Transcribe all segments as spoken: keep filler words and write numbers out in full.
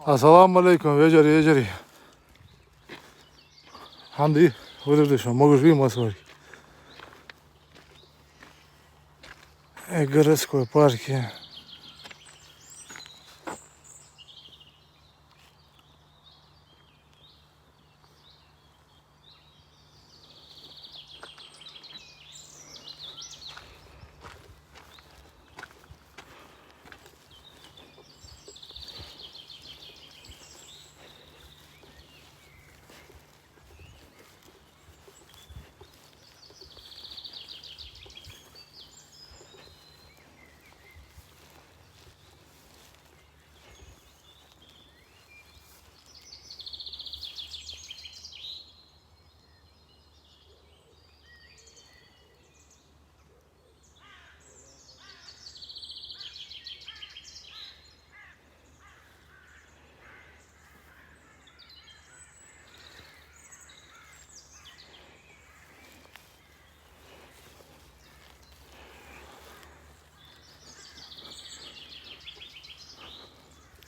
Ассаламу Ӏалайкум, вежарий, йижарий. Хьамди, вадир деш, могаш вий масварг. Э, городской парке.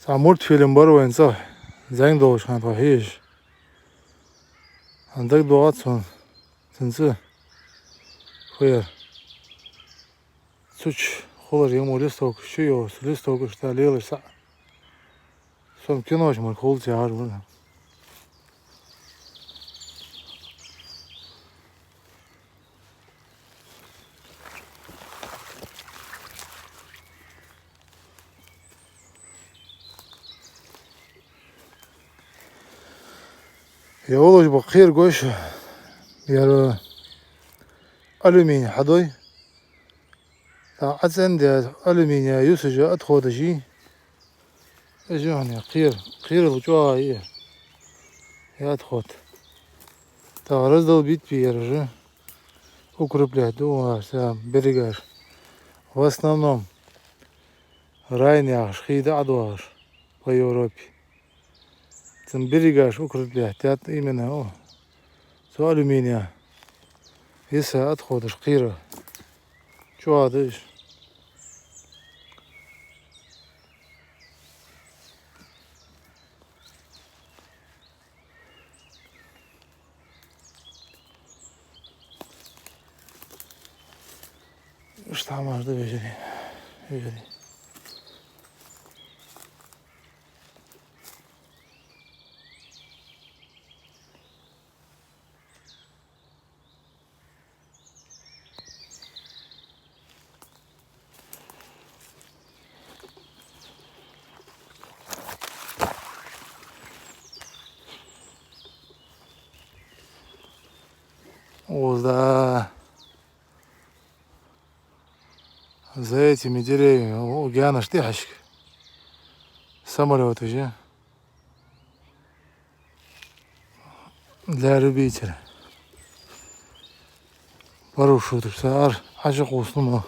Цхьа мультфильм бар вайна цӀагӀа, зӀамига долаш хана тхо хьежаш. Ан дагадоагӀац сона цун цӀи. Фу яр. Цу чу хулар ему листовкаш чу йоагӀаш, листовкаш тӀа лелаш цхьаъ. Сона кино чу мара хул цигара вар. Е волаш ба кхера гойш, яр алюминий хьадой. ТӀаккха Ӏаценде алюминия юсажа отходаш йий. Из юхьанца кхера, кхерал чӀоагӀа я. Я отход. ТӀаккха раздолбить бе яр уже. Укреплять ду вар са берегаш. В основном Райн яхаш хий да ӀадоагӀаш по Европе. Цун берегаш укреплять даьд именно, о, цу алюминия. Йиса отходаш кхера. ЧӀоагӀа да уж. Иштта хӀамаш да вежарий, вежарий. Оза да. За этими деревьями, у, гаьнаш тӀехьашка. Самолёты же. Для любителя. Парашюташ цар Ӏочукхувсаш мо.